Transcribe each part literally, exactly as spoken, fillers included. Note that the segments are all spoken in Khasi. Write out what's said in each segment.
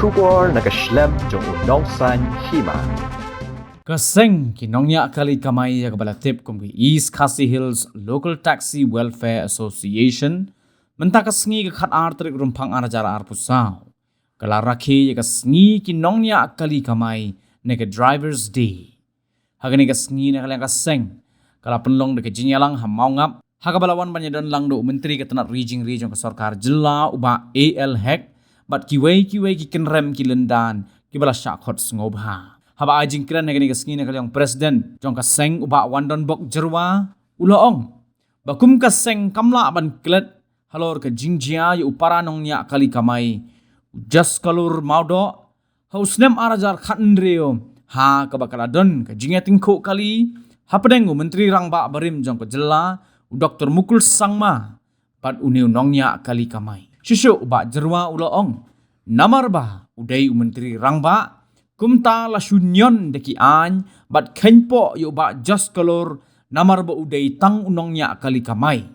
Khubor na ka shlem jong u Nongsaiñ Hima. Ka seng ki nongñiah kali kamai ïa kaba la tip kum ki East Khasi Hills Local Taxi Welfare Association mynta ka sngi ka khatar tarik Rymphang ar hajar arphew saw ka la rakhe ïa ka sngi ki nongñiah kali kamai ne ka Drivers Day. Ha kane ka sngi na ka liang ka seng ka la pynlong da ka jingïalang ha Mawngap ha kaba la wan ban ïadon lang da u Myntri ka tnat ri jingri jong ka sorkar jylla u Bah A L Hek bad kiwei kiwei ki kynrem ki lyndan kiba la shah khot sngewbha. Haba ai jingkren ha kane ka sngi na ka liang President jong ka seng u Bah Wandonbok Jyrwa u la ong ba kum ka seng kam lah ban klet halor ka jingjia ïa u para nongñiah kali kamai u Jaskalur Mawdoh ha u snem ar hajar khathynriew ha kaba ka la don ka jingïatyngkhuh kali hapdeng u Myntri Rangbah barim jong ka jylla u Doktor Mukul Sangma bad une u nongñiah kali kamai. Shuh shuh u Bah Jyrwa u la ong namar ba u dei u Myntri Rangbah kumta la shu ñion da ki aiñ bad kheiñpoh ïa u Bah Jaskalur namar ba u dei tang u nongñiah kali kamai.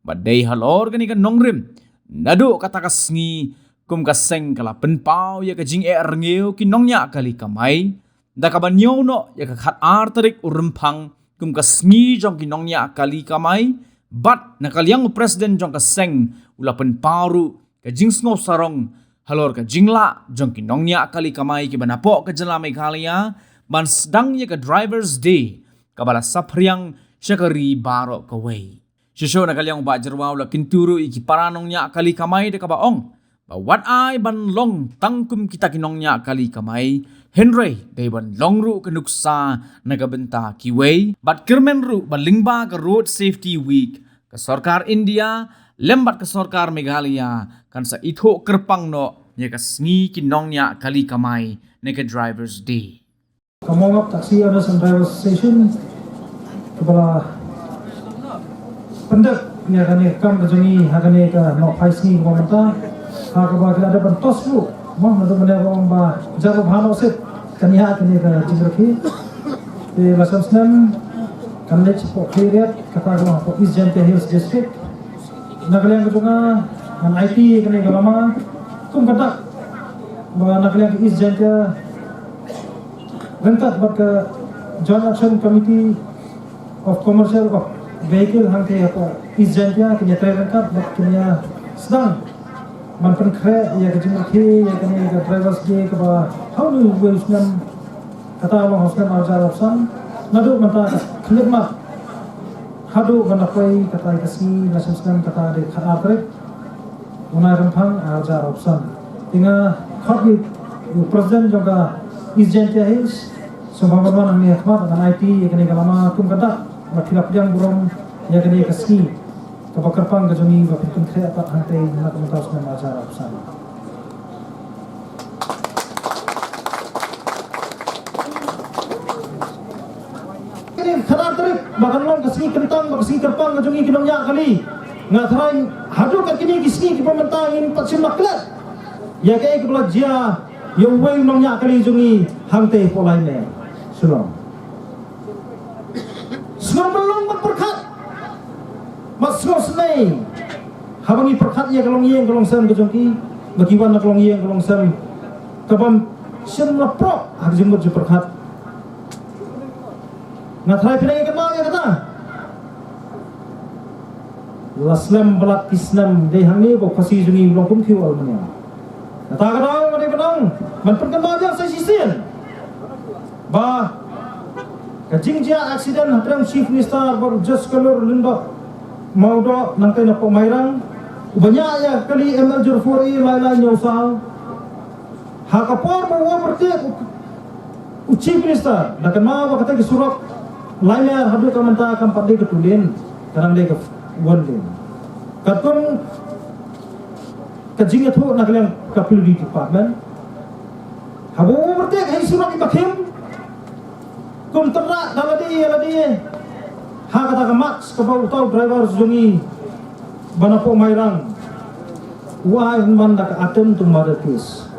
Bad dei halor kane ka nongrim naduh kata ka sngi kum ka seng ka la pynpaw ïa ka jingeh rngiew ki nongñiah kali kamai da kaba ñiew noh ïa ka khatar tarik u Rymphang kum ka sngi jong ki nongñiah kali kamai. Bad na ka liang u President jong ka seng u la pynpaw ruh ka jingsngew sarong halor ka jinglah jong ki nongñiah kali kamai kiba napoh ka jylla Meghalaya ban sdang ïa ka Drivers Day kaba la saphriang sha ka ri baroh kawei. Shuh shuh na ka liang u Bah Jyrwa u la kyntu ruh ïa ki para nongñiah kali kamai da kaba ong ba wat ai ban long tang kum kita ki nongñiah kali kamai hynrei dei ban long ruh ka nuksa na ka bynta kiwei bad kyrmen ruh ba lyngba ka Road Safety Week ka sorkar India lem bad ka sorkar Meghalaya kan sa ithuh kyrpang noh ïa ka sngi ki nongñiah kali kamai ne ka Drivers Day. Ka Mawngap Taxi Owners and Drivers Association kaba la pyndep ïa kane ka kam ka jong ngi ha kane ka nohphai sngi kaba mynta ha kaba ki la dep ban tos ruh mo naduh mynne ba ong ba jar ba bha noh seh kan ïa kane ka jingrakhe. Te la snem snem kan leit shapoh Khliehriat kata ka long hapoh East Jaintia Hills District. Na ka liang ka jong nga ngan aiti ïa kane ka lama kum ka dak ba na ka liang ka East Jaintia ryngkat bad ka Joint Action Committee of Commercial of Vehicle hangtei hapoh East Jaintia kin ïatrei ryngkat bad kin ïa sdang ban pynkhreh ïa ka jingrakhe ïa kane ka Drivers Day kaba ha une uwei u snem kata long ha u snem ar hajar arphew san naduh mynta ka khyllipmat haduh ban da poi kata ka sngi la snem snem kata dei khatar tarik u Nairympang ar hajar arphew san. Te nga khot ïa u President jong ka East Jaintia Hills Sngewbha ban wan hangne ha khmat ngan aiti ïa kane ka lama kum ka dak ba phi la pdiang burom ïa kane ka sngi kaba kyrpang ka jong ngi ba phin pynkhreh pat hangtei na ka bynta u snem ar hajar arphew san. Kane ka khatar tarik ba kan long ka sngi kyntang ba ka sngi kyrpang ka jong ngi ki nongñiah kali. Nga tharai haduh ka kine ki sngi kiba mynta ngim pat shym la klet ïa kaei kaba la jia ïa uwei u nongñiah kali jong ngi hangtei hapoh Laitmur Shillong. Sngewmynlong ban pyrkhat bad sngewsynei haba ngi pyrkhat ïa ka longïing ka longsem ka jong ki ba ki wan na ka longïing ka longsem kabym shym la proh ha ka jingmut jingpyrkhat. Nga tharai phi dang ïa kynmaw ïa kata. La slem palat ki snem dei hangne ba u Khasi jong ngi u long kum ki u aluminium. Kata ka daw nga dei ban ong ban pynkynmaw biang sa shisien ba ka jingjia accident hapdeng Chief Minister bad u Jaskalur Lyngdoh Mawdoh nangtei napoh Mairang uba ñiah ïa ka kali M L zero four A lai lai hynñiew saw. Ha ka por ba u overtake u, u Chief Minister da kynmaw ba kata ka surok Laitmur haduh ka mynta kam pat dei ka two lane ka dang dei ka one lane. Katkum ka jingïathuh na ka liang ka P W D department haba u overtake ha i surok iba khim kum tyrrah da lade ïa lade ha kata ka mask kaba uta u driver jong ngi ba napoh Mairang u ai man da ka attempt to murder case.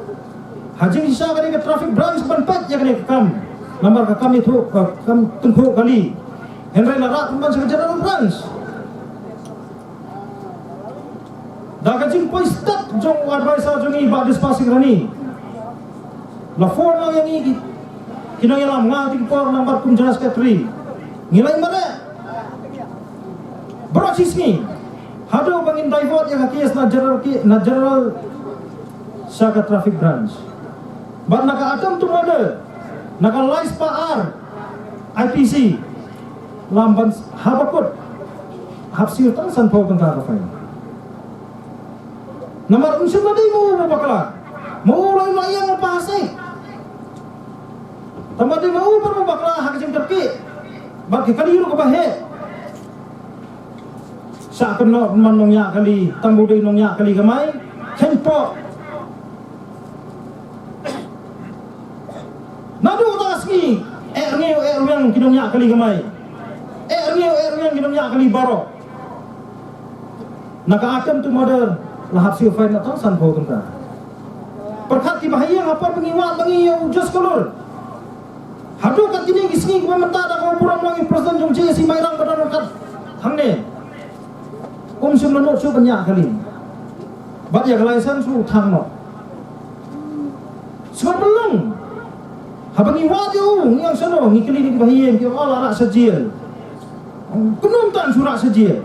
Ha jingshisha ka dei ka traffic branch ban peit ïa kane ka kam namar ka kam ïathuh ka kam tyngkhuh kali. Hynrei la rah pynban sha ka general branch. Da ka jingpoi stet jong u advisor jong ngi Bah Dispasing Rani. La phone lang ïa ngi ki, ki nongïalam, nga te ki por nang bat kum General Secretary. Ngi la ïa mareh baroh shi sngi haduh ba ngin divert ïa ka case na general, ki na general sha ka traffic branch. Bad na ka attempt to murder, na ka lai spah ar I P C, lam ban haba kut hap siew tang sanphew tyngka ka fine. Namar um shym la dei ma u ba bakla, ma u la ïa, la ïa ngam pass ei. Tangba dei ma u ba bakla ha ka jingkyrkieh bad ka kali ruh kaba heh. Sa kynnoh man nongñiah kali, tang ba u dei nongñiah kali kamai, kheiñ poh. Naduh ta ka sngi eh rngiew eh rwiang ki nongñiah kali kamai, eh rngiew eh rwiang ki nongñiah kali baroh. Na ka attempt to murder la hap siew fine na tang sanphew tyngka. Pyrkhat kiba ha ïing ha por ba ngi wad ba ngi ïa u Josh Khalur. Haduh kat kine ki sngi kiba mynta da ka burom lang i president jong J A C Mairang ba don kat hangne. Um shym la nud shuh ban ñiah kali. Bad ïa ka license ruh u thang noh. Sngewbha ban long. Haba ngi wad ïa u ngi ong shano, ngi kylli na kiba ha ïing, ki ong, oh, la rah sha jail. Kumno mynta shu rah sha jail?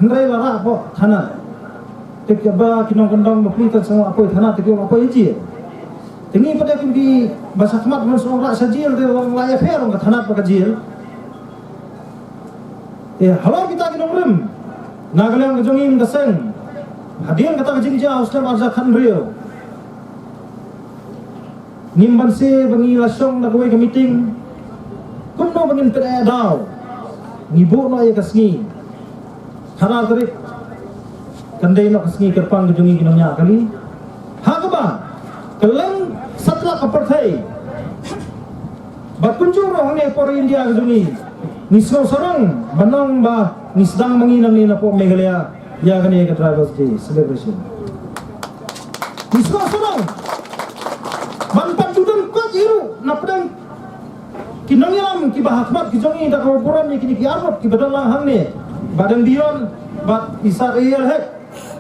Hynrei la rah hapoh thana. Te kiba ki nongkyndong bapli tang sngewbha poi thana, te ki ong poi ha jail. Te ngi pat kum kiba shakhmat ban shu ong rah sha jail, te la ïapher ong ka thana bad ka jail. Te halor kita ki nongrim na ka liang ka jong ngi ka seng, hadien kata ka jingjia u snem arhajar khathynriew, ngim banse ba ngi la shong da kawei ka meeting kumno ba ngin pyneh daw. Ngi buh noh ïa ka sngi khatar tarik, kan dei noh ka sngi kyrpang ka jong ngi ki nongñiah kali. Ha kaba kylleng satlak ka pyrthei bad kumjuh ruh hangne por India ka jong ngi, ngi sngew sarong ban ong ba ngi sdang ma ngi nangne napoh Meghalaya ïa kane ka Drivers' Day celebration. Ngi sngew sarong ban pynduh don koit ïa ruh na pdeng ki nongïalam kiba ha khmat ki jong ngi da kaba burom ïa kine ki arngut kiba don lang hangne, Bah Dang Bion bad i Sar Ariel Hek.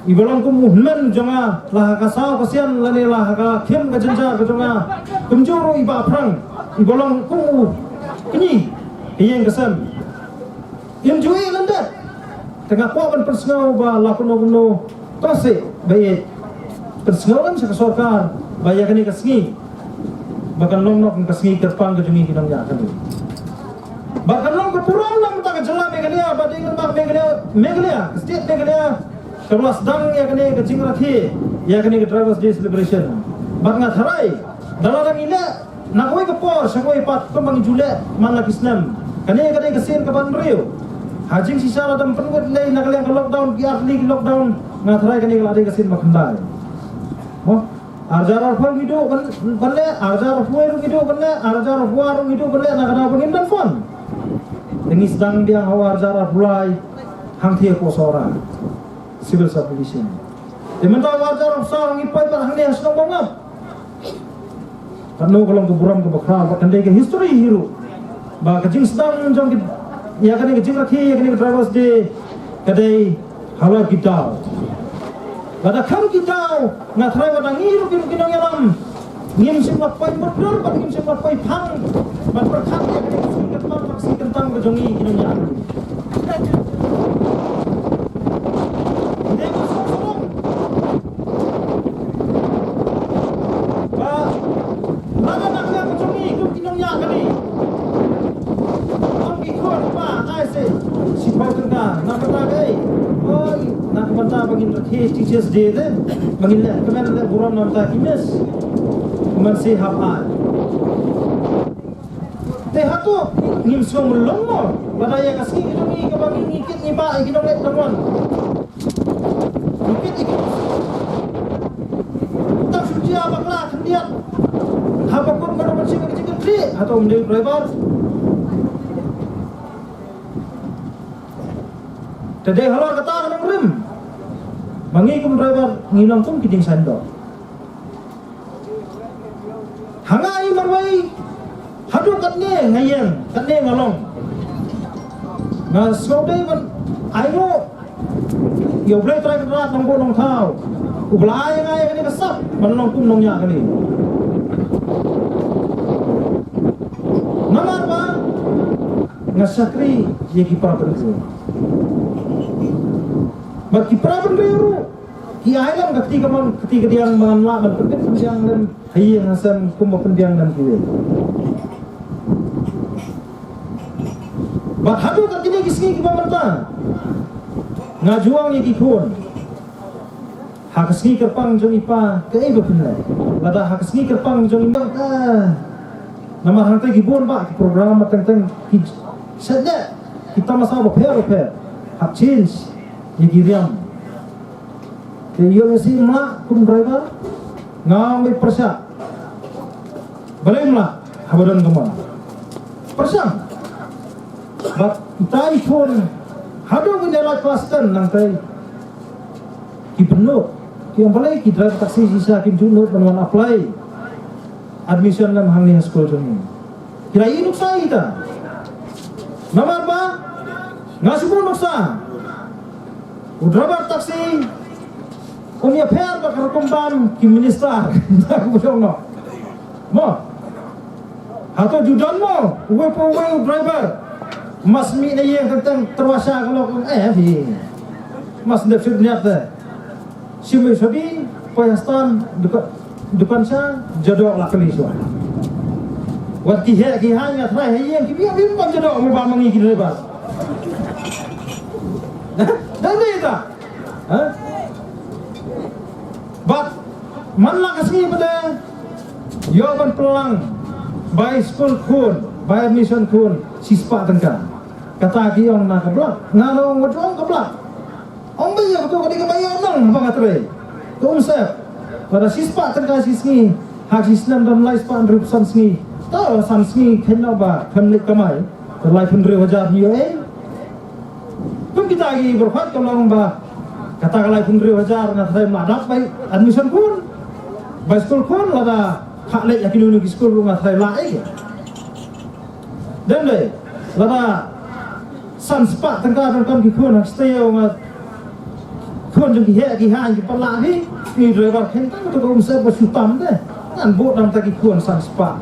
Iba long kum u hynmen jong nga la ha ka saw ka sian lane la ha ka khim ka jynjar ka jong nga. Kumjuh ruh i Bah Phrang, iba long kum u kñi ka ïing ka sem. Im ju ïeh lyndet. Te nga kwah ban pynsngew ba la kumno kumno, to seh ba ïeit, pynsngew lem sha ka sorkar ba ïa kane ka sngi ba kan long noh kum ka sngi kyrpang ka jong ngi ki nongñiah kali. Ba kan long ka burom na ka bynta ka jylla Meghalaya, ba dei ka bynta Meghalaya, Meghalaya, ka state Meghalaya, ka la sdang ïa kane ka jingrakhe ïa kane ka Drivers' Day celebration. Bad nga tharai da la dang ïaleh na kawei ka por sha kawei pat kumba ngi ju leh man la ki snem, kane ka dei ka sien kaba hynriew. Ha jingshisha la dang pynwit lei na ka liang ka lockdown, ki artylli ki lockdown, nga tharai kane ka la dei ka sien ba khyndai. Mo, arhajar arphew ngi duh ban, ban leh, arhajar arphew wei ruh ngi duh ban leh, arhajar arphew ar ruh ngi duh ban leh, na ka daw ba ngim don fund. Te ngi sdang biang ha u arhajar arphew lai hangthie hapoh Sohra Civil Subdivision. Te mynta u arhajar arphew saw ngi poi pat hangne ha shnong Bamngap. Katno ka long ka burom kaba khraw, ba kan dei ka history hi ruh ba ka jingsdang jong ki, ïa kane ka jingrakhe ïa kane ka Drivers' Day ka dei halor ki daw. Lada kham ki daw, nga tharai ba da ngi ruh ki nongïalam ngim shym la poi mutdur bad ngim shym la poi phang ban pyrkhat ïa kane ka sngi kyrpang bad ka sngi kyntang ka jong ngi ki nongïalam. Dei ba sngewsarong ba lada na ka liang ka jong ngi kum ki nongñiah kali, ong ki khun ba ai se shiphew tyngka na ka bynta ei, oi, na ka bynta ba ngin rakhe Teachers' Day te, ba ngin leh kmen leh burom na ka bynta ki miss, man se hap ai. Te hato ngim sngew myllung mo lada ïa ka sngi ka jong ngi kaba ngi, ngi kit ngi bah ïa ki nongleit nongwan. Ngi kit ïa ki, tang shu jia bakla khyndiat. Haba kut ka dei ban shim ka jingkyrkhu, hato ym dei u driver? Te dei halor kata ka nongrim ba ngi kum driver ngi long kum ki jingsaiñdur. Ha nga i marwei, haduh katne nga ïeng, katne nga long, nga sngewdei ban ainguh ïa U Blei Trai Kynrad Nongbuh Nongthaw, Blei nga ïa kane ka sap ban long kum nongñiah kali. Namar ba nga shakri ïa ki para bynriew. Bad ki para bynriew ruh ki ai lang ka kti kamon, ka kti kadiang, ba ngan lah ban pyndep pyndiang lem ha ïing ha sem kumba pyndiang lem kiwei. Bad haduh kat kine ki sngi kiba mynta nga ju ong ïa ki khun, ha ka sngi kyrpang jong i pa kaei ba phin leh? Lada ha ka sngi kyrpang jong i ma, ah, namar hangta ki bun bah ki program ba teng teng ki shet leh, ki tamasa bapher bapher, hap change ïa ki riam. Te ïoh ïa si mlak kum driver, nga ong beit pyrshah. Balei mlak haba don ka mon? Pyrshang. Bad ita i khun haduh ban ïa lait class ten nangtai ki bynnud, ki ong balei ki driver taxi shisha kim ju nud ban wan apply admission lem hangne ha skul jong ngi. Ki la ïoh nuksa ita. Namar ba nga shu buh nuksa. U driver taxi um ïapher bad ka rukom bam ki minister. Ka bujong noh. Mo. Hato ju don mo uwei pa uwei u driver? Mas mih na ïing teng teng tyrwa sha ka lok, eh, hi. Mas ndep shut niat te. Shim ïa u shabi, poi ha stand, dukan, dukan sha, jadoh la kali shuwa. Wat ki heh ki haiñ nga trai ha ïing ki biang bym bam jadoh mo ba ma ngi ki driver. Dang dei ta. Ha? Bad man la ka sngi ba dang ïoh ban pynlang bai skul khun, bai admission khun, shispah tyngka. Kata ki ong na ka block, nga la ong wat ong ka block. Ong ba ïa kato ka dei kaba ïa nang ba nga trei. Ka um sep. Lada shispah tyngka shi sngi, ha shi snem don lai spah hynriewphew san sngi. To san sngi khein na ba khlem leit kamai. Te laiphew hynriew hajar ïoh ei. Kum kita ki bor khat ka long ba kata ka laiphew hynriew hajar nga tharai ma dap bai admission khun, bai skul khun, lada kha leit ïa kino kino ki skul ruh nga tharai lah ei. Dang dei, lada san spah tyngka tang kam ki khun ha stay ïa nga khun jong ki heh ki haiñ ki pala hi, ki driver khein tang to ka um sep ba shu tam de. Ngan buh dang ta ki khun san spah.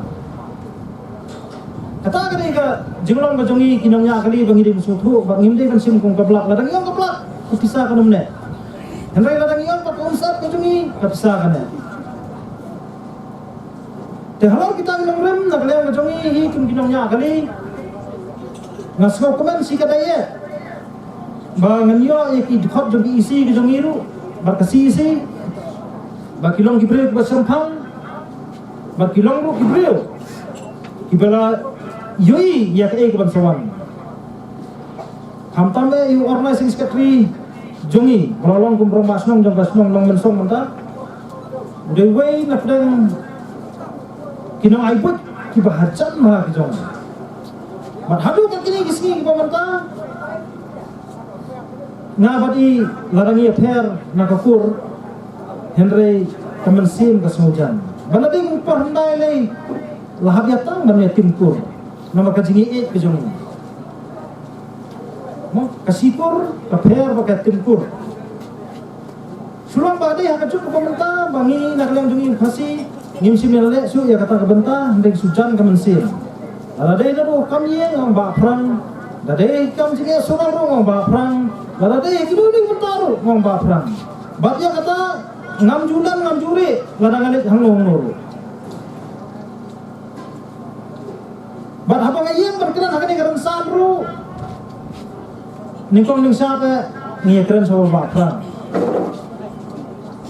Kata ka dei ka jinglong ka jong ngi ki nongñiah kali ba ngi dei ban sngewthuh ba ngim dei ban shim kum ka block. Lada ngi ong ka block, ka pisa kan ym neh. Hynrei lada ngi ong ba ka um sep ka jong ngi, ka pisa kan neh. Te halor kita ki nongrim na ka liang ka jong ngi hi kum ki nongñiah kali, nga sngewkmen shi katdei eh ba ngan ïoh ïa ki dkhot jong ki E C ka jong ngi ruh bad ka C E C ba ki long ki briew kiba shemphang. Bad ki long ruh ki briew kiba la ïohi ïa kaei kaban sa wan. Khamtam eh ïa u organizing secretary jong ngi ba la long kum rangbah shnong jong ka shnong Nongmynsong mynta. U dei uwei na pdeng ki nongai buit kiba hajan bha ki jong. Bad haduh kat kine ki sngi kiba mynta nga bad i lada ngi ïapher na ka kur, hynrei ka mynsiem ka sngewjan. Ba la dei u por hyndai lei la hap ïa tang ban ïa tim kur. Namar ka jingïeit ka jong ngi. Mo, ka shi kur ka pher bad ka tim kur. Shu long ba dei ha ka juk kaba mynta ba ngi na ka liang jong ngi Khasi ngim shym ïa leh shuh ïa kata ka bynta, hynrei shu jan ka mynsiem. Lada dei naduh kam ïing nga ong bah phrang, lada dei kam jingeh surang ruh nga ong bah phrang, lada dei kino kino ki bynta ruh nga ong bah phrang. Bad ïa kata ngam ju lem ngam ju rieh lada nga leit hangno hangno ruh. Bad haba nga ïeng ban kren ha kane ka rynsan ruh, nyngkong nyngshap eh ngi ïa kren sha u bah phrang.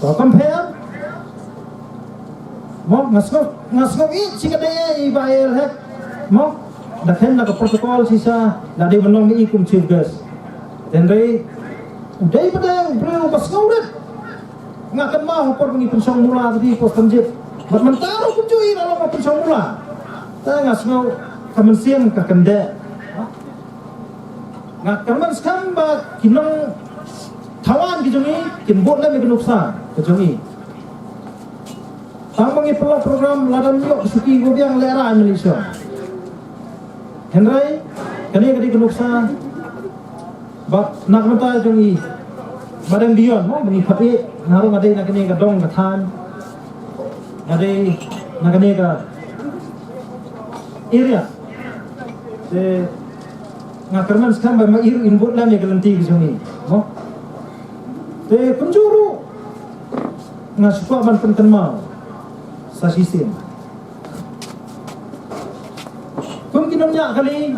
To compare. Mo, nga sngew, nga sngew ïeit shi katdei eh i Bah A L Hek. Mo, da khein na ka protocol shisha da dei ban long i kum chief guest. Hynrei u dei pat u briew ba sngewrit. Nga kynmaw ha por ba ngi pynshong mula ka dei por Sanjit. Bad mynta ruh kumjuh i la long ba pynshong mula. Te nga sngew ka mynsiem ka kyndeh. Nga kyrmen skhem ba ki nongthaw aiñ ki jong ngi kin bud lem ïa ka nuksa ka jong ngi. Tang ba ngi pynlong program lada ym ïoh ka shuki ka biang lehrain Malaysia. Hynrei kane ka dei ka nuksa bad na ka bynta jong ngi. Ba dang beyond mo, ba ngi pat ïeit, nga ruh nga dei na kane ka dong ka thaiñ. Nga dei na kane ka area. Te nga kyrmen skhem ba ma i ruh in bud lem ïa ka lynti ka jong i mo. Te kumjuh ruh nga shu kwah ban pynkynmaw sa shisien. Kum ki nongñiah kali,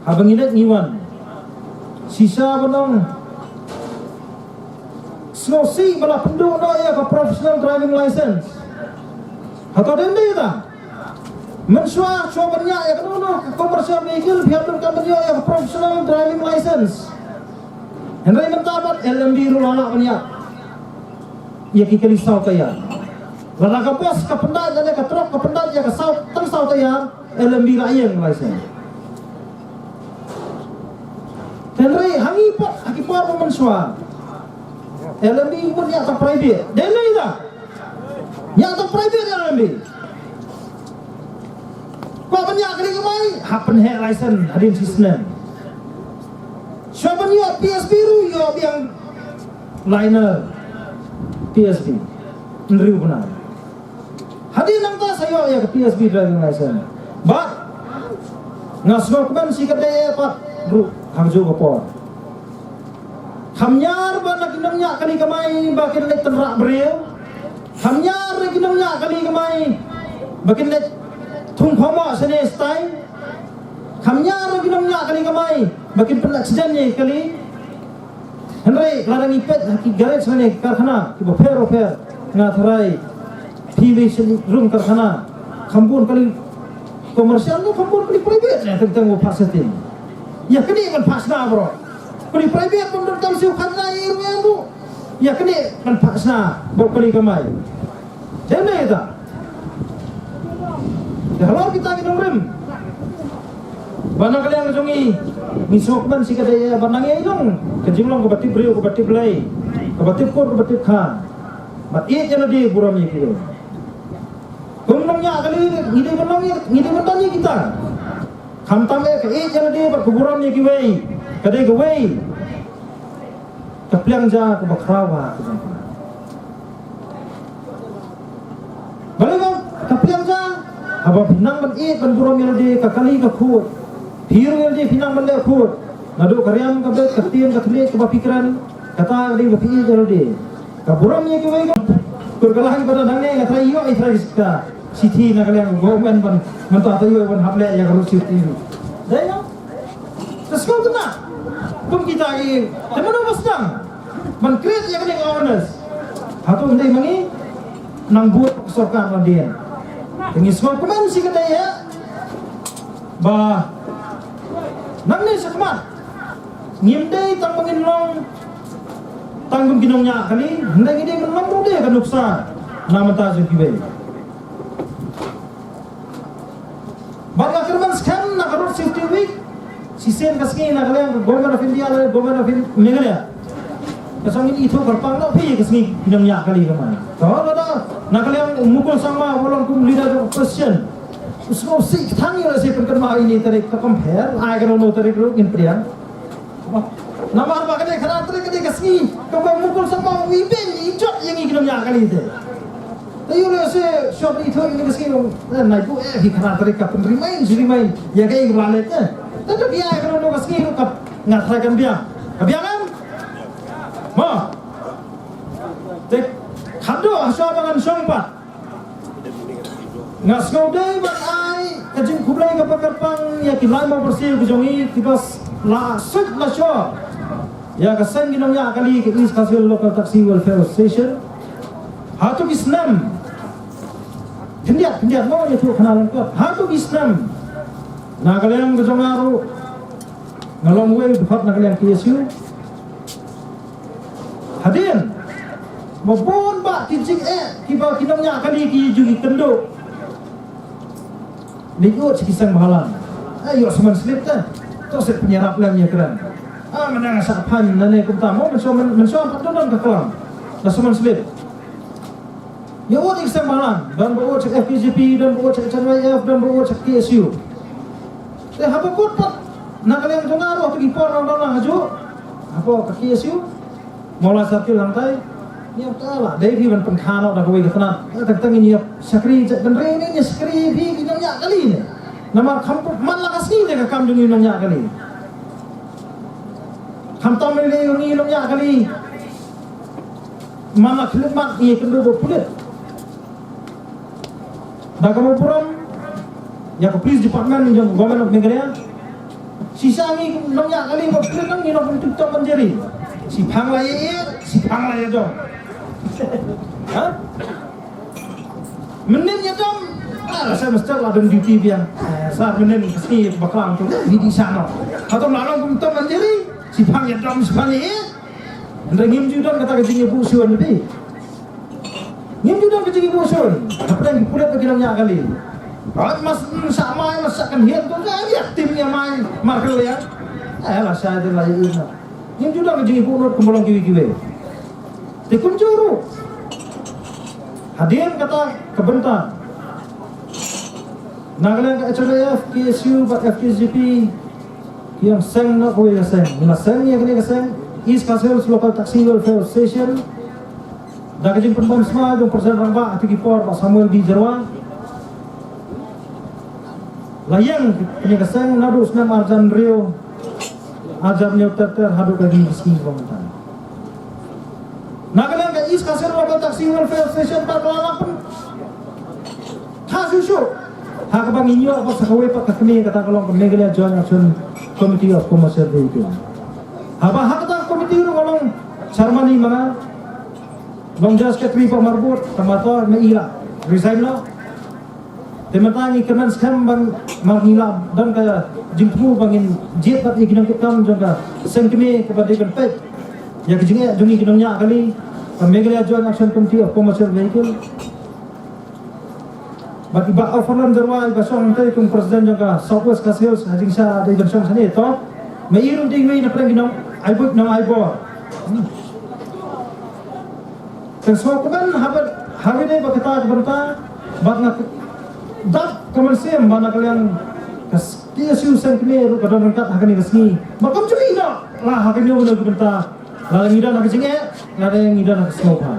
haba ngi leit ngi wan, shisha ban ong, sngewsih ba la pynduh noh ïa ka professional driving license. Hato dei ym dei ta? Mynshuwa, shuwa ban ñiah ïa kano kano ka commercial vehicle, phi hap donkam ban ïoh ïa ka professional driving license. Hynrei mynta pat L M V ruh la lah ban ñiah ïa ki kali saw taïar. Lada ka bos ka pyndait, lada ka trok ka pyndait ïa ka saw, tang saw taïar, L M V la ïeng license. Hynrei ha ngi pat, ha ki por ba mynshuwa, L M V mut ñiah tang private. Dei ne ïa? Ñiah tang private L M V. Kwah ban ñiah kali kamai, hap pynheh license hadien shi snem. Shuwa ban ïoh P S V ruh ïoh biang liner P S V. Hynriew bnai. Hadien nangta sa ïoh ïa ka P S V driving license. Bad nga sngewkmen shi katdei pat ruh ha kajuh ka por. Kham ñiar ba na ki nongñiah kali kamai ba kin leit tynrah briew. Kham ñiar na ki nongñiah kali kamai ba kin leit thung phomoh shane stai. Kham ñiar na ki nongñiah kali kamai ba kin pyn accident ïa ki kali. Hynrei lada ngi peit ha ki garage lane ki karkhana kiba pher ba pher, nga tharai phi wei sha rum karkhana kham bun kali commercial ne kham bun kali private ne teng teng ba phah shatei. Ïa kane ban phah shna bro. Kali private ban donkam siew khatna ïa i ruh ïa u. Ïa kane ban phah shna bad kali kamai. Dei ne ita. Te halor kita ki nongrim. Ba na ka liang jong ngi, ngi sngewkmen shi katdei ba nang ïa i long ka jinglong kaba tip briew, kaba tip Blei, kaba tip kut, kaba tip kha. Bad ïeit ïa lade, burom ïa kiwei. Kum nongñiah kali ngi dei ban long ïa, ngi dei ban don ïa kita. Khamtam eh ka ïeit ïa lade bad ka burom ïa kiwei ka dei kawei ka pliang ja kaba khraw ha ka jong phi. Balei ba ka pliang ja? Haba phi nang ban ïeit ban burom ïa lade, ka kali ka khuid, phi ruh ïa lade phi nang ban leh khuid. Naduh ka riam ka bet, ka ktien ka thylliej kaba phi kren, kata ka dei ba phi ïeit ïa lade. Ka burom ïa kiwei ka kur ka la hi ba da nangne nga trai ïoh i trai ka shithi na ka liang ka government ban mynta ta ïoh ban hap leh ïa ka road safety. Dei ïa ka sngewtynnat kum kita ki, te mano ba sdang ban create ïa kane ka awareness? Hato ym dei ma ngi nang bud ka sorkar na dien? Te ngi sngewkmen shi katdei ïa ba nangne shakhmat ngim dei tang ba ngin long tang kum ki nongñiah kali, hynrei ngi dei ban long ruh de ka nuksa na bynta jong kiwei. Bad nga kyrmen skhem na ka Road Safety Week, shisien ka sngi na ka liang ka Government of India lane Government of In-, Meghalaya ka song in ithuh kyrpang noh phi ka sngi ki nongñiah kali kamai. To lada na ka liang u Mukul Sangma u long kum leader of opposition, u sngewsih ka thang ïa lehse pynkynmaw ine i tarik, ka compare ai kano kano tarik ruh ngin pdiang. Namar ba kane khyndai tarik kane ka sngi kaba u Mukul Sangma u ibeiñ ijot ïa ngi ki nongñiah kali te. Te ïoh lehse shop ithuh ïa kane ka sngi, eh, nai buh eh, hi khyndai tarik ka pyn-remind, shi remind ïa kaei kaba la leit te. Te to phi ai kano kano ka sngi ruh ka, nga tharai kan biang. Ka biang em? Mo. Te khadduh hashwa ba ngan shong pat, nga sngewdei ban ai ka jingkhublei kaba kyrpang ïa ki lai mawbyrsiew ki jong ngi kiba la suit la shor ïa ka seng ki nongñiah kali ka East Khasi Hills Local Taxi Welfare Association. Hato ki snem khyndiat, khyndiat mo ïathuh khana lyngkot. Hato ki snem na ka liang ka jong nga ruh nga long uwei u dkhot na ka liang K S U. Hadien ba bun bah ki jingeh kiba ki nongñiah kali ki ju ïakynduh. Leit ud sha ki seng bhalang. Eh, ïoh suhman slip te. To shu pynïarap lem ïakren. Ah, mynta nga shah phan nangne kumta mo, mynshuwa, mynshuwa pat don ka klam. Da suhman slip. Ïa ud ïa ki seng bhalang, don ba ud sha F K J P, don ba ud sha H N Y F, don ba ud sha K S U. Te haba kut pat na ka liang jong nga ruh ha ki por nang don nang hajuh hapoh ka K S U. Mawlai Circle hangtai. Ïa ta la dei phi ban pynkha noh da kawei ka tnat. Tang tang ïa shakri, ja ban re ne ïa shakri phi ki nongñiah kali ne. Namar kham put man la ka sngi ne ka kam jong ngi nongñiah kali. Kham tam ne ngi nongñiah kali. Man la khlem mat ïa kynduh ba pulit. Da kaba burom ïa ka police department jong Government of Meghalaya. Shisha ngi nongñiah kali ba pynlong ngi nong pyntuk tom manjeri. Shiphang la ïa ïa, shiphang la ïa dom. Ha? Mynnin ïa dom. Ah, sa mesti la don duty biang. Ah, sa mynnin ka sngi ba klang tu. Ni di sana. Hato la long pyntom manjeri. Shiphang ïa dom, shiphang ïa ïa. Hynrei ngim ju don kata ka jingïabuh shun phi. Ngim ju don ka jingïabuh shun. Hapdeng ki pulit bad ki nongñiah kali. Hooid mas, mm, shah mai, mas shah kynhian tu ka ïa tim ïa mai markylliang. Eh, la shai dei la ïa im na. Ngim ju don ka jingïabuh nud kumba long kiwei kiwei. Te kumjuh ruh. Hadien kata ka bynta. Na ka liang ka H Y F, K S U bad F K J P. Ki ïa seng na kawei ka seng. Ngi la seng ïa kane ka seng East Khasi Hills Local Taxi Welfare Association. Da ka jingpynbam smai jong President Rangbah ha ki por Bah Samuel B Jyrwa. La ïeng kane ka seng naduh snem arhajar hynriew, arhajar hynñiew ter ter haduh ka sngi ba mynta. Na ka liang ka East Khasi Hills Local Taxi Welfare Association pat ka la pyn- kha shuh shuh. Ha kaba ngi ïoh pat sa kawei pat ka kmie, kata ka long ka Meghalaya Joint Action Committee of Commercial Vehicle. Haba ha kata ka committee ruh ka long chairman i manga, long General Secretary Bah Marbud, ka mata me i la resign noh. Te mynta ngi kyrmen skhem ban, mar ngi la don ka jingthmu ba ngin jied bad ïa ki nongkitkam jong ka seng kmie kaba dei ban peit ïa ka jingeh jong ngi ki nongñiah kali, ka Meghalaya Joint Action Committee of Commercial Vehicle. Bad i Bah Offerland Jyrwa, i ba shong hangtei kum president jong ka South West Khasi Hills, ha jingshisha dei ban shong shane to. Me i ruh dei wei na pdeng ki nong ai buit nong ai bor. Te sngewkmen haba, haba dei ba kata ka bynta, bad nga dap ka mynsiem ba na ka liang ka K S U seng kmie ruh ka don ryngkat ha kane ka sngi. Ba kam ju ïoh la ha kane ka bynta. Lada ngi don ha ka jingeh, lada ngi don ha ka sngewbha.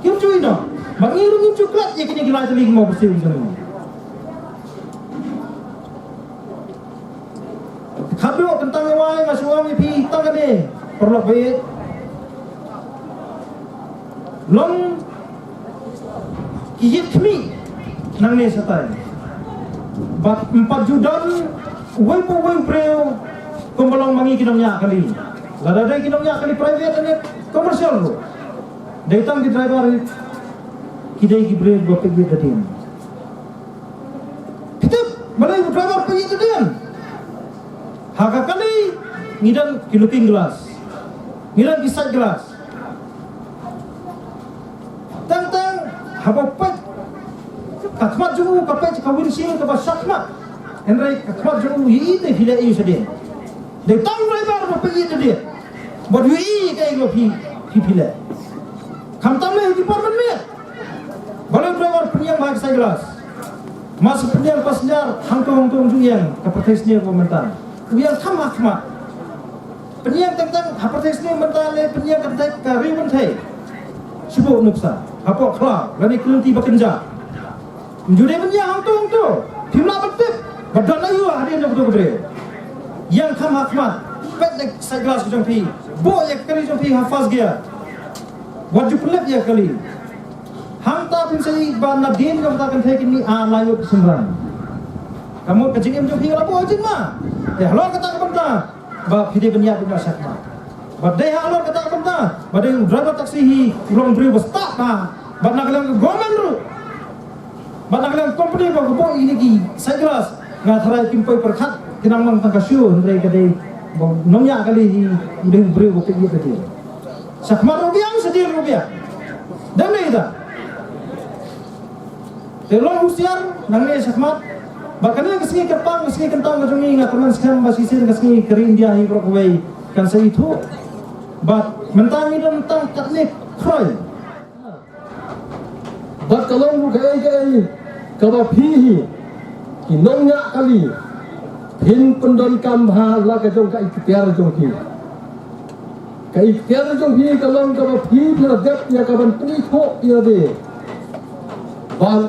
Kim ju ïoh. Ba ngi ruh ngim ju klet ïa kine ki lai tylli ki mawbyrsiew ki jong ngi. Khadduh kyntang ïa wai nga shu ong ïa phi tang kane, paralok baieit. Long ki ïit khmih nangne shatai. Bad ym pat ju don uwei pa uwei u briew kumba long ma ngi ki nongñiah kali. Lada dei ki nongñiah kali private ne commercial ruh, dei tang ki driver ki dei ki briew ba peit ïit da dien. Ki tip, balei u driver peit ïit da dien? Ha ka kali ngi don ki looking glass, ngi don ki side glass. Teng teng haba peit ka khmat jong u, ka peit ka windshield kaba shakhmat. Hynrei ka khmat jong u ïohi te phi leh ïa u shadien. Dei tang driver ba peit ïa u shadien. Bad ïohi kaei kaba phi, phi, phi leh. Khamtam leh ki por mynmiet. Balei driver pynïeng bha ki side glass? Mas pynïeng passenger hangto hangto ju ïeng, ka pyrthei sniew ka mynta. U ïeng kham ha khmat. Pynïeng teng teng ha pyrthei sniew mynta, leh pynïeng ka teng ka riewpynthei. Shu buh nuksa hapoh khlaw lane ki lynti ba kynja. Ym ju dei ban ïeng hangto hangto. Phim lah ban tip ba don aïu hadien jong uto u briew. Ïeng kham ha khmat. Peit na side glass ka jong phi. Buh ïa ka kali jong phi ha first gear. Wat ju pynlip ïa ka kali. Hangta phin sa ïohi ba nadien jong kata ka kynthei kine ar laiyngod ki shynrang. Ka mut ka jingim jong phi la buh jingma. Te halor kata ka bynta ba phi dei ban ïaid beit shakhmat. Ba dei halor kata ka bynta ba dei u driver taxi hi u long briew ba stad bha. Bad na ka liang ka government ruh, bad na ka liang ka company ba ka buh ïa kine ki side glass, nga tharai kim poi pyrkhat, ki nang mang tang ka shu, hynrei ka dei ba u nongñiah kali hi u dei u briew ba peit ïa ka dei. Shakhmat ruh biang, shadien ruh biang. Dang dei da. Te long husiar nangne shakhmat. Ba kane ka sngi kyrpang, ka sngi kyntang ka jong ngi, nga kyrmen skhem ba shisien ka sngi ka ri India hi baroh kawei kan sa ithuh. Bad mynta ngi don tang katne khroi. Bad ka long ruh kaei kaei kaba phi hi ki nongñiah kali phin pyndonkam bha la ka jong ka iktiar jong ki. Ka ikhtiar jong phi ka long kaba phi la dep ïa ka ban pynithuh ïa de bad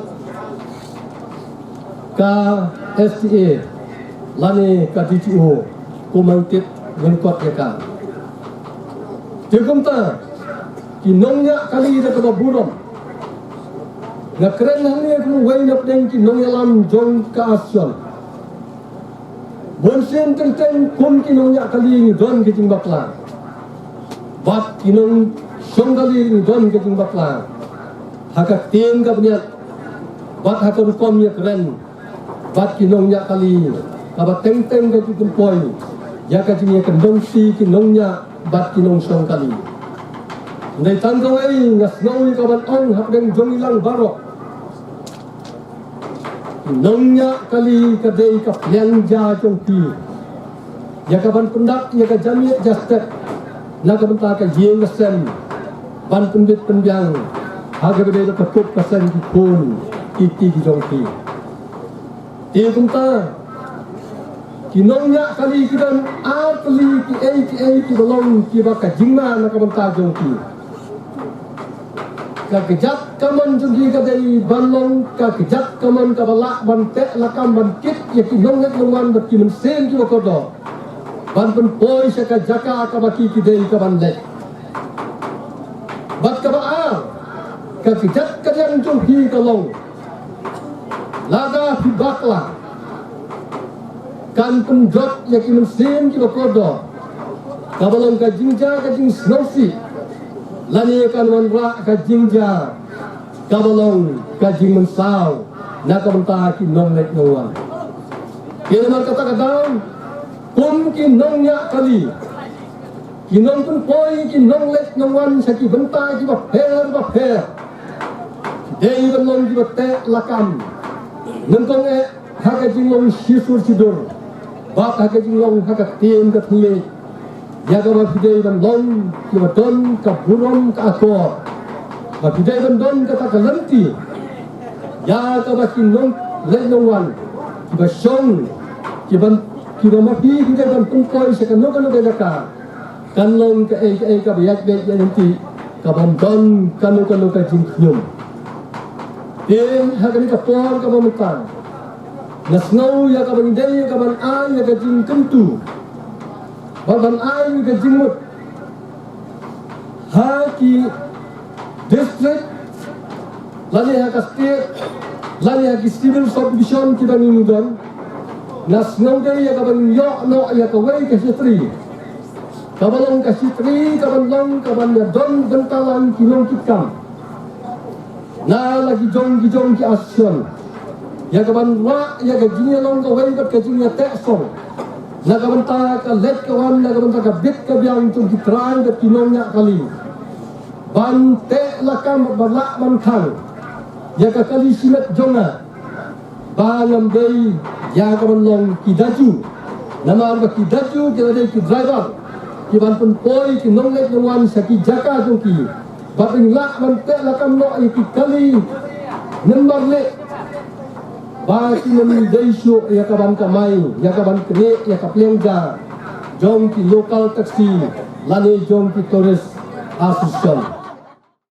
ka S T A lane ka D T O kumba tip lyngkot ïa ka. Te kumta ki nongñiah kali da kaba burom. Nga kren hangne kum uwei na pdeng ki nongïalam jong ka association. Bun sien teng teng kum ki nongñiah kali ngi don ka jingbakla. Bad ki nongshong kali ngi don ka jingbakla. Ha ka ktien ka bniat. Bad ha ka rukom ïakren. Bad ki nongñiah kali. Kaba teng teng ka jingpynpoi ïa ka jingïakyndong shi ki nongñiah bad ki nongshong kali. Hynrei tang kawei nga sngew ïa ka ban ong ha pdeng jong ngi lang baroh. Nongñiah kali ka dei ka pliang ja jong phi. Ïa ka ban pyndap ïa ka jamiah ja step na ka bynta ka ïing ka sem ban pynbit pynbiang ha ka ba dei ka kup ka sem ki khun ki kti ki jong phi. Te kumta ki nongñiah kali ki don ar tylli ki ei ki ei ki ba long ki ba ka jingma na ka bynta jong ki. Ka kjat kamon jong ki ka dei ban long ka kjat kamon kaba lah ban teh lakam ban kit ïa ki nongleit nongwan bad ki mynsiem ki ba kordor ban pynpoi sha ka jaka kaba ki ki dei ka ban leit. Bad kaba ar ka kjat kadiang jong ki ka long lada phi bakla kan pynjot ïa ki mynsiem ki ba kordor kaba long ka jingjia ka jingsngewsih lane kan wanrah ka jingjia kaba long ka jingmynsaw na ka bynta ki nongleit nongwan. Ki namar kata ka daw kum ki nongñiah kali ki nongpynpoi ki nongleit nongwan sha ki bynta ki ba pher ba pher. Dei ban long ki ba teh lakam nyngkong eh ha ka jinglong shisur shidur bad ha ka jinglong ha ka ktien ka thylliej. Ïa kaba phi dei ban long ki ba don ka burom ka akor ba phi dei ban don kata ka lynti ïa kaba ki nongleit nongwan ki ba shong ki ban ki ba ma phi phi dei ban pynpoi sha kano kano ka jaka. Kan long kaei kaei kaba ïaid beit ïaid lynti ka bym don kano kano ka jingkhñium. Te ha kane ka por kaba mynta nga sngew ïa ka ban dei ïa ka ban ai ïa ka jingkyntu bad ban ai ïa ka jingmut ha ki district lane ha ka state lane ha ki civil subdivision kiba ngi don. Nga sngew dei ïa kaba ngi ïoh noh ïa kawei ka shatri kaba long ka shatri kaba long kaba ïa don bynta lang ki nongkitkam na la ki jong ki jong ki association ïa ka ban wah ïa ka jingïalong kawei bad ka jingïateh song na ka bynta ka leit ka wan na ka bynta ka bit ka biang jong ki trai bad ki nongñiah kali ban teh lakam bad ban lah ban khang ïa ka kali shimet jong nga. Ba ngam dei ïa ka ban long ki daju namar ba ki daju ki la dei ki driver ki ban pynpoi ki nongleit nongwan sha ki jaka jong ki. Ba pynlah ban teh lakam noh ïa ki kali namar leh ba ki ngam dei shuh ïa ka ban kamai ïa ka ban knieh ïa ka pliang ja jong ki local taxi lane jong ki tourist association.